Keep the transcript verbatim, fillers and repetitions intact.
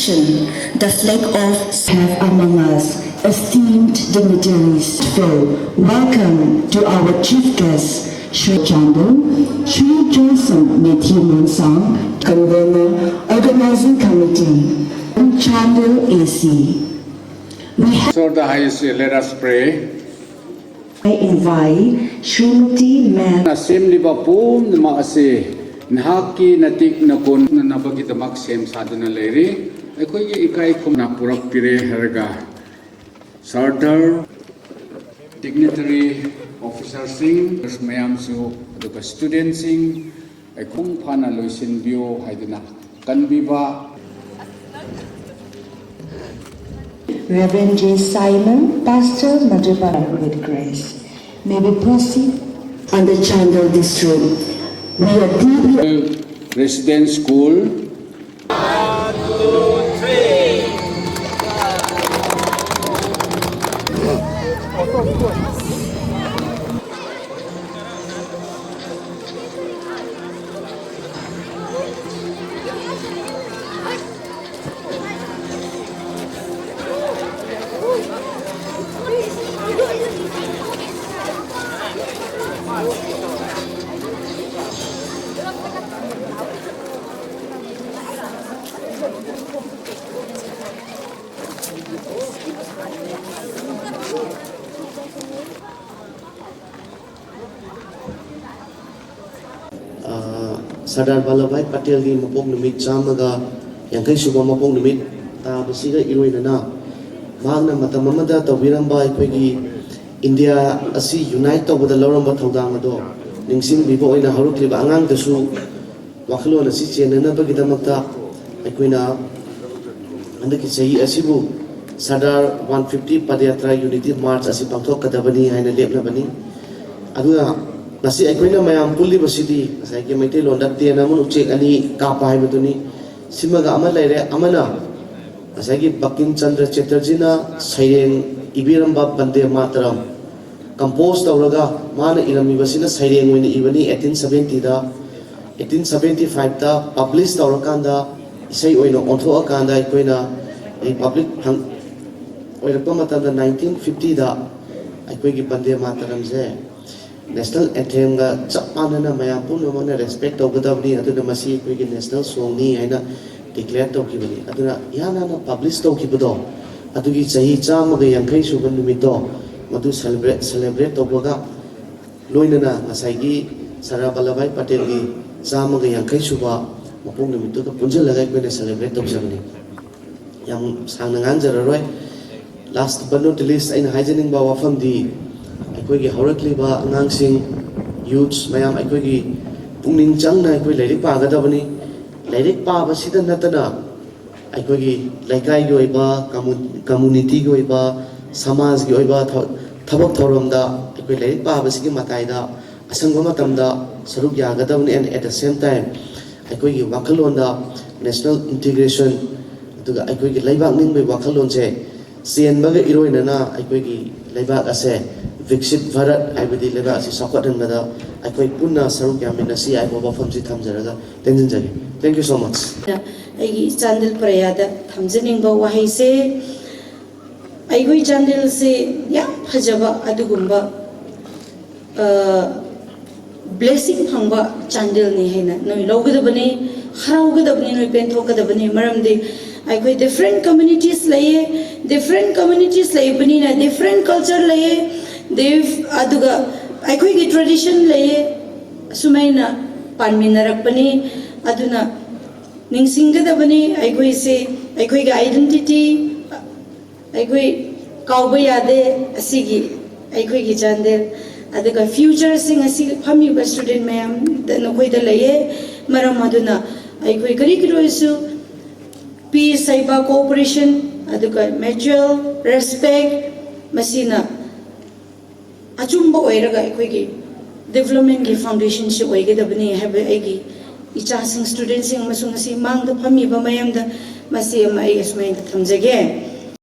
The flag of have among us esteemed dignitaries. So, welcome to our chief guest, Shri Chandel, Shri Joseph Matthew Monsang, Convener, Organizing Committee, Chandel A C. We have Exalt the highest, let us pray. I invite Srimati Ma'am. ꯅ ꯁꯦꯝꯂꯤꯕ ꯄꯨꯝꯅꯃꯛ ꯑꯁꯤ ꯅꯍꯥꯛꯀꯤ ꯅꯇꯤꯛ ꯅꯀꯣꯟꯅꯅꯕꯒꯤꯗꯃꯛ ꯁꯦꯝ ꯁꯥꯗꯨꯅ ꯂꯩꯔꯤ꯫ ꯑꯩꯈꯣꯏꯒꯤ ꯏꯀꯥꯏ ꯈꯨꯝꯅ ꯄꯨꯔꯛꯄꯤꯔꯦ ꯍꯥꯏꯔꯒ ꯁꯔꯗꯥꯔ, dignitary officerꯁꯤꯡ ꯃꯌꯥꯝꯁꯨ, ꯑꯗꯨꯒ studentꯁꯤꯡ ꯑꯩꯈꯣꯡ ꯐꯥꯅ ꯂꯣꯏꯁꯤꯟꯕꯤꯌꯨ ꯍꯥꯏꯗꯨꯅ ꯀꯟꯕꯤꯕ Reverend J Simon, Pastor, Madhubala with grace. May we proceed? On the Chandel district, we are deeply Residence School. Sardar Vallabhbhai ꯄꯇꯦꯜꯒꯤ ꯃꯄꯣꯛ ꯅꯨꯃꯤꯠ ꯆꯥꯝꯃꯒ ꯌꯥꯡꯈꯩ ꯁꯨꯕ ꯃꯄꯣꯛ ꯅꯨꯃꯤꯠ ꯇꯥꯕꯁꯤꯒ ꯏꯔꯣꯏꯅꯅ ꯃꯍꯥꯛꯅ ꯃꯇꯝ ꯑꯃꯗ ꯇꯧꯕꯤꯔꯝꯕ ꯑꯩꯈꯣꯏꯒꯤ ꯏꯟꯗꯤꯌꯥ ꯑꯁꯤ ꯌꯨꯅꯥꯏꯠ ꯇꯧꯕꯗ ꯂꯧꯔꯝꯕ ꯊꯧꯗꯥꯡ ꯑꯗꯣ ꯅꯤꯡꯁꯤꯡꯕꯤꯕ ꯑꯣꯏꯅ ꯍꯧꯔꯛꯂꯤꯕ ꯑꯉꯥꯡꯗꯁꯨ ꯋꯥꯈꯜꯂꯣꯟ ꯑꯁꯤ ꯆꯦꯟꯅꯅꯕꯒꯤꯗꯃꯛꯇ ꯑꯩꯈꯣꯏꯅ ꯍꯟꯗꯛꯀꯤ ꯆꯍꯤ ꯑꯁꯤꯕꯨ Sardar one fifty Padyatra unity march ꯑꯁꯤ ꯄꯥꯡꯊꯣꯛꯀꯗꯕꯅꯤ ꯍꯥꯏꯅ ꯂꯦꯞꯅꯕꯅꯤ꯫ ꯑꯗꯨꯅ ꯉꯁꯤ ꯑꯩꯈꯣꯏꯅ ꯃꯌꯥꯝ ꯄꯨꯜꯂꯤꯕꯁꯤꯗꯤ ꯉꯁꯥꯏꯒꯤ ꯃꯩꯇꯩꯂꯣꯟꯗ ꯇꯦꯟ ꯑꯃꯅ ꯎꯆꯦꯛ ꯑꯅꯤ ꯀꯥꯞꯄ ꯍꯥꯏꯕꯗꯨꯅꯤ꯫ ꯁꯤꯃꯒ ꯑꯃ ꯂꯩꯔꯦ꯫ ꯑꯃꯅ ꯉꯁꯥꯏꯒꯤ ꯕꯀꯤꯝ ꯆꯟꯗ꯭ꯔ ꯆꯦꯇꯔꯖꯤꯅ ꯁꯩꯔꯦꯡ ꯏꯕꯤꯔꯝꯕ ꯕꯟꯗꯦ ꯃꯥꯇꯔꯝ ꯀꯝꯄꯣꯖ ꯇꯧꯔꯒ ꯃꯥꯅ ꯏꯔꯝꯃꯤꯕꯁꯤꯅ ꯁꯩꯔꯦꯡ ꯑꯣꯏꯅ ꯏꯕꯅꯤ ꯑꯩꯠꯇꯤꯟ ꯁꯕꯦꯟꯇꯤꯗ꯫ ꯑꯩꯠꯇꯤꯟ ꯁꯕꯦꯟꯇꯤ ꯐꯥꯏꯚꯇ ꯄꯕ꯭ꯂꯤꯁ ꯇꯧꯔꯀꯥꯟꯗ ꯏꯁꯩ ꯑꯣꯏꯅ ꯑꯣꯟꯊꯣꯛꯑꯀꯥꯟꯗ ꯑꯩꯈꯣꯏꯅ ꯔꯤꯄꯕ꯭ꯂꯤꯛ ꯐꯪ ꯑꯣꯏꯔꯛꯄ ꯃꯇꯝꯗ ꯅꯥꯏꯟꯇꯤꯟ ꯐꯤꯐꯇꯤꯗ ꯑꯩꯈꯣꯏꯒꯤ ꯕꯟꯗꯦ ꯃꯥꯇꯔꯝꯁꯦ ꯅꯦꯁꯅꯦꯜ ꯑꯦꯟꯊꯦꯝꯒ ꯆꯞ ꯃꯥꯟꯅꯅ ꯃꯌꯥꯝ ꯄꯨꯝꯅꯃꯛꯅ ꯔꯦꯁꯄꯦꯛ ꯇꯧꯒꯗꯕꯅꯤ, ꯑꯗꯨꯅ ꯃꯁꯤ ꯑꯩꯈꯣꯏꯒꯤ ꯅꯦꯁꯅꯦꯜ ꯁꯣꯡꯅꯤ ꯍꯥꯏꯅ ꯗꯤꯀ꯭ꯂꯦꯌꯔ ꯇꯧꯈꯤꯕꯅꯤ꯫ ꯑꯗꯨꯅ ꯏꯍꯥꯟ ꯍꯥꯟꯅ ꯄꯕ꯭ꯂꯤꯁ ꯇꯧꯈꯤꯕꯗꯣ ꯑꯗꯨꯒꯤ ꯆꯍꯤ ꯆꯥꯝꯃꯒ ꯌꯥꯡꯈꯩ ꯁꯨꯕ ꯅꯨꯃꯤꯠꯇꯣ ꯃꯗꯨ ꯁꯦꯂꯦꯕ꯭ꯔꯦꯠ ꯁꯦꯂꯦꯕ꯭ꯔꯦꯠ ꯇꯧꯕꯒ ꯂꯣꯏꯅꯅ ꯉꯁꯥꯏꯒꯤ ꯁꯔꯗꯥꯔ ꯚꯜꯂꯚ ꯚꯥꯏ ꯄꯇꯦꯜꯒꯤ ꯆꯥꯝꯃꯒ ꯌꯥꯡꯈꯩ ꯁꯨꯕ ꯃꯄꯣꯛ ꯅꯨꯃꯤꯠꯇꯨꯒ ꯄꯨꯟꯁꯤꯜꯂꯒ ꯑꯩꯈꯣꯏꯅ ꯁꯦꯂꯦꯕ꯭ꯔꯦꯠ ꯇꯧꯖꯕꯅꯤ꯫ ꯌꯥꯝ ꯁꯥꯡꯅ ꯉꯥꯡꯖꯔꯔꯣꯏ꯫ Last but not least ꯑꯩꯅ ꯍꯥꯏꯖꯅꯤꯡꯕ ꯋꯥꯐꯝꯗꯤ ꯑꯩꯈꯣꯏꯒꯤ ꯍꯧꯔꯛꯂꯤꯕ ꯑꯉꯥꯡꯁꯤꯡ, ꯌꯨꯠꯁ ꯃꯌꯥꯝ ꯑꯩꯈꯣꯏꯒꯤ ꯄꯨꯛꯅꯤꯡ ꯆꯪꯅ ꯑꯩꯈꯣꯏ ꯂꯥꯏꯔꯤꯛ ꯄꯥꯒꯗꯕꯅꯤ꯫ ꯂꯥꯏꯔꯤꯛ ꯄꯥꯕꯁꯤꯗ ꯅꯠꯇꯅ ꯑꯩꯈꯣꯏꯒꯤ ꯂꯩꯀꯥꯏꯒꯤ ꯑꯣꯏꯕ, ꯀꯝꯃꯨ-, ꯀꯝꯃꯨꯅꯤꯇꯤꯒꯤ ꯑꯣꯏꯕ, ꯁꯃꯥꯖꯒꯤ ꯑꯣꯏꯕ ꯊ-, ꯊꯕꯛ ꯊꯧꯔꯝꯗ ꯑꯩꯈꯣꯏ ꯂꯥꯏꯔꯤꯛ ꯄꯥꯕꯁꯤꯒꯤ ꯃꯇꯥꯏꯗ ꯑꯁꯪꯕ ꯃꯇꯝꯗ ꯁꯔꯨꯛ ꯌꯥꯒꯗꯕꯅꯤ꯫ And at the same time ꯑꯩꯈꯣꯏꯒꯤ ꯋꯥꯈꯜꯂꯣꯟꯗ ꯅꯦꯁꯅꯦꯜ ꯏꯟꯇꯤꯒ꯭ꯔꯦꯁꯟ, ꯑꯗꯨꯒ ꯑꯩꯈꯣꯏꯒꯤ ꯂꯩꯕꯥꯛ ꯅꯤꯡꯕꯒꯤ ꯋꯥꯈꯜꯂꯣꯟꯁꯦ ꯆꯦꯟꯕꯒ ꯏꯔꯣꯏꯅꯅ ꯑꯩꯈꯣꯏꯒꯤ ꯂꯩꯕꯥꯛ ꯑꯁꯦ ꯕꯤꯛꯁꯤꯠ ꯚꯥꯔꯠ ꯍꯥꯏꯕꯗꯤ ꯂꯩꯕꯥꯛ ꯑꯁꯤ ꯆꯥꯎꯈꯠꯍꯟꯕꯗ ꯑꯩꯈꯣꯏ ꯄꯨꯟꯅ ꯁꯔꯨꯛ ꯌꯥꯃꯤꯟꯅꯁꯤ ꯍꯥꯏꯕ ꯋꯥꯐꯝꯁꯤ ꯊꯝꯖꯔꯒ ꯇꯦꯟꯁꯤꯟꯖꯒꯦ꯫ Thank you so much. ꯑꯩꯒꯤ ꯆꯥꯟꯗꯦꯜ ꯄ꯭ꯔꯌꯥꯗ ꯊꯝꯖꯅꯤꯡꯕ ꯋꯥꯍꯩꯁꯦ, ꯑꯩꯈꯣꯏ ꯆꯥꯟꯗꯦꯜꯁꯦ ꯌꯥꯝ ꯐꯖꯕ ꯑꯗꯨꯒꯨꯝꯕ ꯕ꯭ꯂꯦꯁꯤꯡ ꯐꯪꯕ ꯆꯥꯟꯗꯦꯜꯅꯤ ꯍꯥꯏꯅ ꯅꯣꯏ ꯂꯧꯒꯗꯕꯅꯤ, ꯍꯔꯥꯎꯒꯗꯕꯅꯤ, ꯅꯣꯏ ꯄꯦꯟꯊꯣꯛꯀꯗꯕꯅꯤ꯫ ꯃꯔꯝꯗꯤ ꯑꯩꯈꯣꯏ ꯗꯤꯐ꯭ꯔꯦꯟ ꯀꯝꯃ꯭ꯌꯨꯅꯤꯇꯤꯁ ꯂꯩꯌꯦ, ꯗꯤꯐ꯭ꯔꯦꯟ ꯀꯝꯃ꯭ꯌꯨꯅꯤꯇꯤꯁ ꯂꯩꯕꯅꯤꯅ ꯗꯤꯐ꯭ꯔꯦꯟ ꯀꯜꯆꯔ ꯂꯩꯌꯦ, ꯗꯤꯐ-, ꯑꯗꯨꯒ ꯑꯩꯈꯣꯏꯒꯤ ꯇ꯭ꯔꯦꯗꯤꯁꯟ ꯂꯩꯌꯦ, ꯑꯁꯨꯃꯥꯏꯅ ꯄꯥꯟꯃꯤꯟꯅꯔꯛꯄꯅꯤ꯫ ꯑꯗꯨꯅ ꯅꯤꯡꯁꯤꯡꯒꯗꯕꯅꯤ ꯑꯩꯈꯣꯏꯁꯦ, ꯑꯩꯈꯣꯏꯒꯤ ꯑꯥꯏꯗꯦꯟꯇꯤꯇꯤ, ꯑꯩꯈꯣꯏ ꯀꯥꯎꯕ ꯌꯥꯗꯦ ꯑꯁꯤꯒꯤ ꯑꯩꯈꯣꯏꯒꯤ ꯆꯥꯟꯗꯦꯜ꯫ ꯑꯗꯨꯒ ꯐ꯭ꯌꯨꯆꯔꯁꯤꯡ ꯑꯁꯤ ꯐꯝꯃꯤꯕ ꯁ꯭ꯇꯨꯗꯦꯟ ꯃꯌꯥꯝꯗ ꯅꯈꯣꯏꯗ ꯂꯩꯌꯦ꯫ ꯃꯔꯝ ꯑꯗꯨꯅ ꯑꯩꯈꯣꯏ ꯀꯔꯤ ꯀꯔꯤ ꯑꯣꯏꯔꯁꯨ ꯄꯤꯁ ꯍꯥꯏꯕ, ꯀꯣꯑꯣꯄꯔꯦꯁꯟ, ꯑꯗꯨꯒ ꯃ꯭ꯌꯨꯆꯨꯋꯦꯜ ꯔꯦꯁꯄꯦꯛ, ꯃꯁꯤꯅ ꯑꯆꯨꯝꯕ ꯑꯣꯏꯔꯒ ꯑꯩꯈꯣꯏꯒꯤ ꯗꯤꯕ꯭ꯂꯞꯃꯦꯟꯒꯤ ꯐꯥꯎꯟꯗꯦꯁꯟꯁꯤ ꯑꯣꯏꯒꯗꯕꯅꯤ ꯍꯥꯏꯕ ꯑꯩꯒꯤ ꯏꯆꯥꯁꯤꯡ, ꯁ꯭ꯇꯨꯗꯦꯟꯁꯤꯡ ꯑꯃꯁꯨꯡ ꯉꯁꯤ ꯃꯥꯡꯗ ꯐꯝꯃꯤꯕ ꯃꯌꯥꯝꯗ ꯃꯁꯤ ꯑꯃ ꯑꯩ ꯑꯁꯨꯃꯥꯏꯅ ꯊꯝꯖꯒꯦ꯫